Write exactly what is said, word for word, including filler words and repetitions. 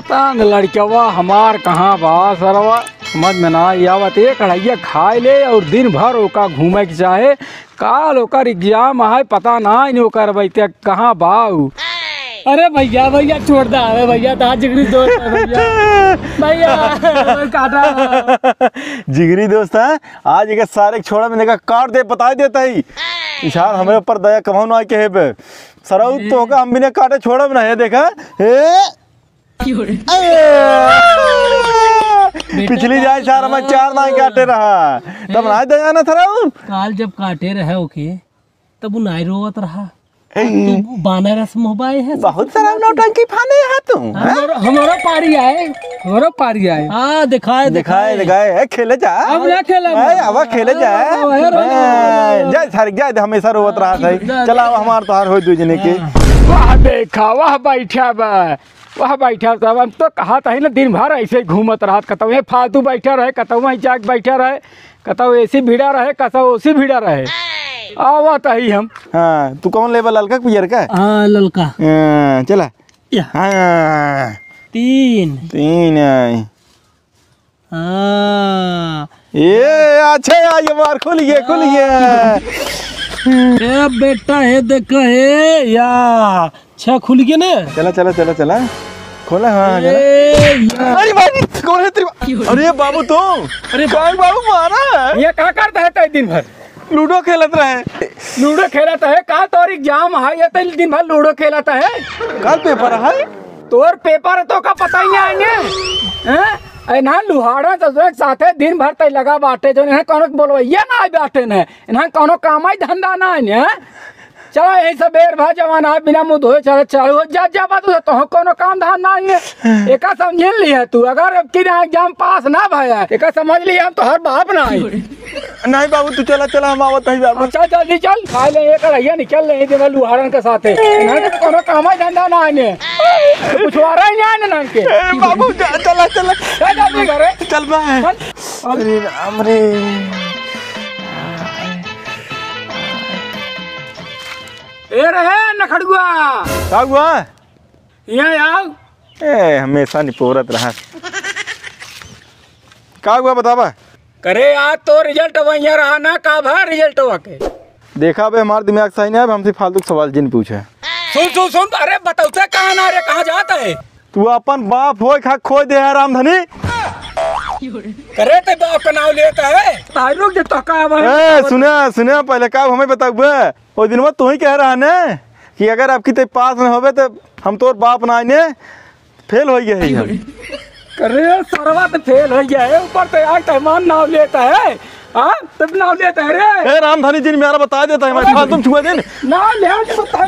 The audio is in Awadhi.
तान लड़कवा हमार कहाँ बा सरवा, समझ में ना आवत। एक अढ़ैया खाए ले और दिन भर ओका घूमे के चाहे। काल ओकर एग्जाम है, पता ना इन ओकर बैठे कहाँ बा उ। अरे भैया, भैया छोड़ दे, अरे भैया तो जिगरी दोस्त है भैया। भैया, काटा। जिगरी दोस्त है, आज एक सारे के छोड़ा में देखा काट दे, बताई देता ही। इशार हमरे ऊपर दया कमाओ ना के हेबे। सरऊ तो का हम बिना काटे छोड़ब ना है, देखा। ए पिछली जाए साल हमारे चार नाई काटे रहा, तब नाई दया ना सरऊ। काल जब काटे रहे ओके, तब उ नाई रोवत रहा। ए। तू बानर रस मोहबाए है। बहुत सारा नौटंकी फाने है तू, हैं? हमारो, हमारो पारी आए, हमारो पारी आए। हाँ, दिखाए, दिखाए, दिखाए। दिखाए। ए, खेले जा। अब ना खेला ए, अब। अब खेले जा। हाँ, हाँ, हाँ, ए, हाँ। जा, सारे, जा, हमेशा रोवत रहा था। जा, चला, जा। अब हमार तोहार हो दू जने के। हाँ। वाह, देखा, वाह, बैठा बा। वाह, बैठा, तब हम तो कहा था ही ना, दिन भर ऐसे ही घूमत रहत, कतौ ये फालतू बैठा रहे, कतौ वहीं जाके बैठा रहे। कतौ एसी भिड़ा रहे, कतौ ओसी भिड़ा रहे। आवत ही हम। हाँ, तू कौन लेबा, ललका के पियर का? हाँ, ललका। हाँ, चला। या। हाँ। तीन। तीन आई। हाँ। ए, अच्छे आई हमार, खुल गए, खुल गए। ए बेटा, हे देखा, हे या। छह खुल गए ना? चला, चला, चला, चला। खोला, हाँ, हाँ, चला। ए, या। अरे भाई, कौन है तेरी बा-, अरे बाबू तुम? अरे काहे बाबू मारा है? ये का करता है तै दिन भर? लूडो खेलत रहे। लूडो खेलत है? का तोर एग्जाम है, ये तै दिन भर लूडो खेलत है? कल पेपर है? तोर पेपर है तो का पता ही नहीं आएंगे? हैं? ए ना लुहाड़ा तो जो एक साथे दिन भर तै लगा बाटे, जो इन्हें कौनो बोलवैया ना आए बाटे ने, इन्हें कौनो काम ही धंधा ना है, हैं? चला, यही सब बेर भा जवान आ, बिना मुंह धोए चला, चालू हो जा, जा बात उसे, तोह कोनो काम धाम ना है। एका समझ लिया तू, अगर अब की ना एग्जाम पास ना भया, एका समझ लिया हम तोहर बाप ना है। नहीं बाबू, तू चला, चला, हम आवत हई बाबू। अच्छा, जल्दी चल, खा ले, एक रहिया निकल ले, दिन लुहारन के साथे। ना तो कोनो काम ही धंधा ना है। कुछ वारा ही ना है ना के। ए, बाबू, जा, चला, चला। चल जल्दी करे। चल बा। चल। अरे राम रे। ए रहे नखड़ुआ। का हुआ? यहाँ आओ। ए, हमेशा निपोरत रहा। का हुआ बतावा? करे यार, तो रिजल्ट वहीं रहा ना, का भा रिजल्ट के? देखा बे, हमार दिमाग सही नहीं है, अब हमसे फालतू के सवाल जिन पूछे। सुन, सुन, सुन, अरे बतौते कहाँ ना रे, कहाँ जाता है? तू अपन बाप होय खा खोय दे है रामधनी। करे ते बाप का नाम लेता है। ताई रुक जे तो का बात ए, सुने, सुने, पहले का हमें बताउबे? ओ दिन में तू ही कह रहा ने कि अगर आपकी ते पास न होबे तो हम तोर बाप ना आने, फेल हो गए ही हम। अरे सरवा तो फेल हो गया है, ऊपर तो आज तहमान नाम लेता है। हाँ, तब नाम लेता है रे। ए रामधनी जी ने मेरा बता देता है, मैं अरे फालतू छुआ दे। नाम ले, आज बता।